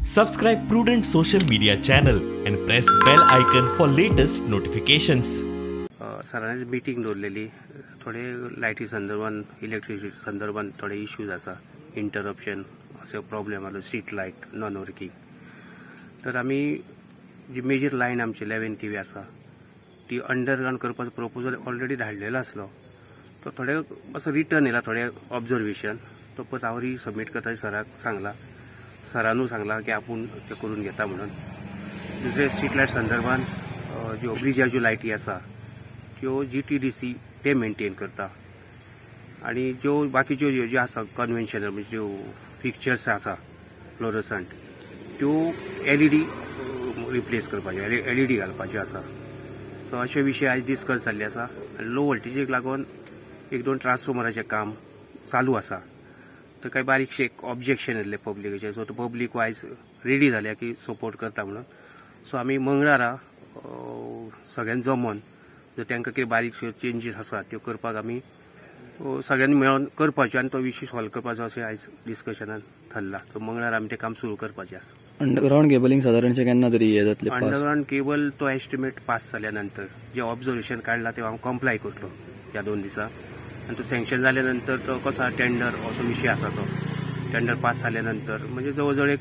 Subscribe Prudent Social Media channel and press bell icon for latest notifications. सरांनी meeting दवरलेली, थोडे लायटी संदर्भान, electricity संदर्भान थोडे इश्यूज आसा, इंटरप्शन अशे प्रॉब्लेम आसलो, स्ट्रीट लायट नॉन वर्किंग. तर आमी जी मेजर लायन आमची 11 kV आसा ती अंडरग्रावंड करपाचो प्रपोजल ऑलरेडी धाडलेलो आसलो. तो थोडे असो रिटर्न येयला, थोडे ऑब्जर्वेशन, तो परत हांव रिसबमीट करता सराक सांगला. सरानूय सांगला की आपूण ते करून घेता म्हणून. दुसरे स्ट्रीट लायट संदर्भान ज्यो ब्रिजाच्यो लायटी आसा त्यो GTDC ते मेंटेन करता आनी ज्यो बाकीच्यो ज्यो ज्यो आसा कन्वेन्शनल म्हणजे ज्यो फिक्चर्स आसा फ्लोरसंट त्यो LED replace करपाच्यो, LED घालपाच्यो आसा. सो अशे विशय आयज डिस्कस जाल्ले आसा. आनी लो वोल्टेजीक लागून एक दोन ट्रान्सफॉर्मराचें काम चालू आसा. तर कांय बारीकशे एक ऑब्जेक्शन येयल्लें पब्लिकेचें. सो तो पब्लीक आयज रेडी जाल्या की सपोर्ट करता म्हणून. सो आमी मंगळारा सगळ्यांनी जमोन जर तांकां कितें बारीकश्यो चेंजीस आसा त्यो करपाक आमी सगळ्यांनी मेळोन करपाच्यो आनी तो विशय सॉल्व करपाचो अशें आयज डिस्कशनान ठरला. सो मंगळारा आमी तें काम सुरू करपाचें आसा. अंडरग्रावंड केबलिंग सादारणशें केन्ना तरी हें जातलें? अंडरग्रावंड केबल तो एस्टिमेट पास जाल्या नंतर जे ऑब्जर्वेशन काडला ते हांव कंप्लाय करतलो ह्या 2 दिसां. आनी तो सँक्शन जाल्या नंतर तो कसो टेंडर असो विशय आसा, तो टेंडर पास जाल्या नंतर म्हणजे जवळ जवळ एक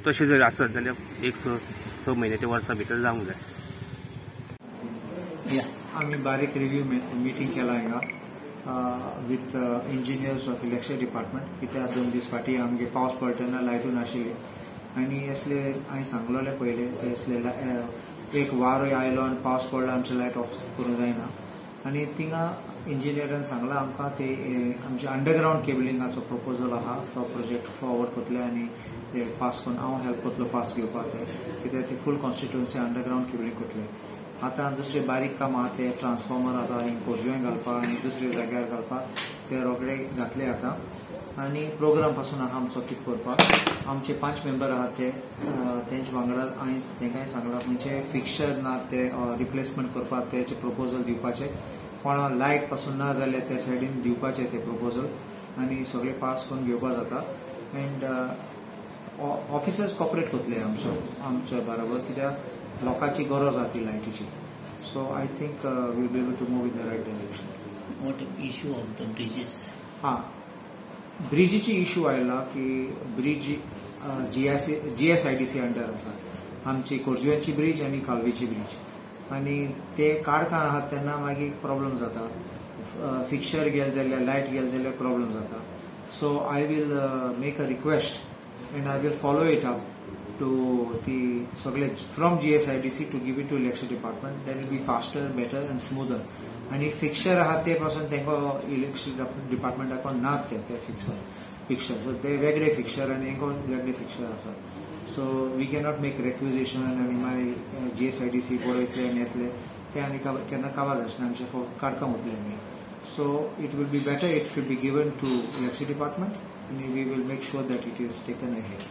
तशें जर आसत जाल्यार एक 6 म्हयने ते वर्सा भितर जावंक जाय. आमी बारीक रिव्यू मिटींग केला हांगा with engineers of election department. कित्याक 2 दीस फाटीं आमगे पावस पडटा तेन्ना लायटू नाशिल्ली आनी असले हांवें सांगलोले पयले असले एक वारो आयलो आनी पावस पडलो आमचे लायट ऑफ करूंक जायना. आनी थिंगा इंजिनियरान सांगलां आमकां ते आमचे अंडरग्रावंड केबलिंगाचो प्रपोजल आहा तो प्रोजेक्ट फॉरवर्ड करतले आनी ते पास करून हांव हेल्प करतलो पास घेवपाक ते, कित्याक ते फूल कॉन्स्टिट्युएन्सी अंडरग्रावंड केबलिंग करतले. आतां दुसरे बारीक काम आहा ते ट्रान्सफॉर्मर आतां खोर्जुवें घालपाक आनी दुसरे जाग्यार घालपाक ते रोखडे घातले आतां. आनी प्रोग्राम पासून आहा आमचो कितें करपाक. आमचे 5 मेंबर आहात ते तेंचे वांगडा हांवें तेंकांय सांगलां खंयचे फिक्चर ना ते रिप्लेसमेंट करपाक तेचे प्रपोजल दिवपाचे, कोणा लायट पासून ना जाल्यार त्या सायडीन दिवपाचे ते प्रपोजल आनी सगळे पास करून घेवपाक जाता. एंड ऑफिसर्स कॉपरेट करतले आमच्या बरोबर, कित्याक लोकांची गरज आहा ती लायटीची. So I think we'll be able to move in the right direction. What issue of the bridges? हां, ब्रिजीची इशू आयला की ब्रिज GSIDC under आसा, आमची खोर्जुव्यांची ब्रीज आनी कालवेची ब्रीज. आनी ते काडकान आहात तेन्ना मागीर प्रॉब्लम जाता, फिक्चर गेले जाल्यार लायट गेले जाल्यार प्रॉब्लम जाता. So I will make a request and I will follow it up to the सगळे from GSIDC to give it to electricity department. That will be faster, better and smoother. आनी fixture आहा ते पासून तांकां electricity डिपार्टमेंटाक नात ते fixture, so ते वेगळे फिक्चर आनी तांकां वेगळे फिक्चर आसा. So we cannot make requisition आनी मागीर GSIDC बरयतले आनी येतले ते आनी केन्ना काबार जाचना, आमचे काडकां वतले आमी. So it will be better, it should be given to electricity department and we will make sure that it is taken ahead.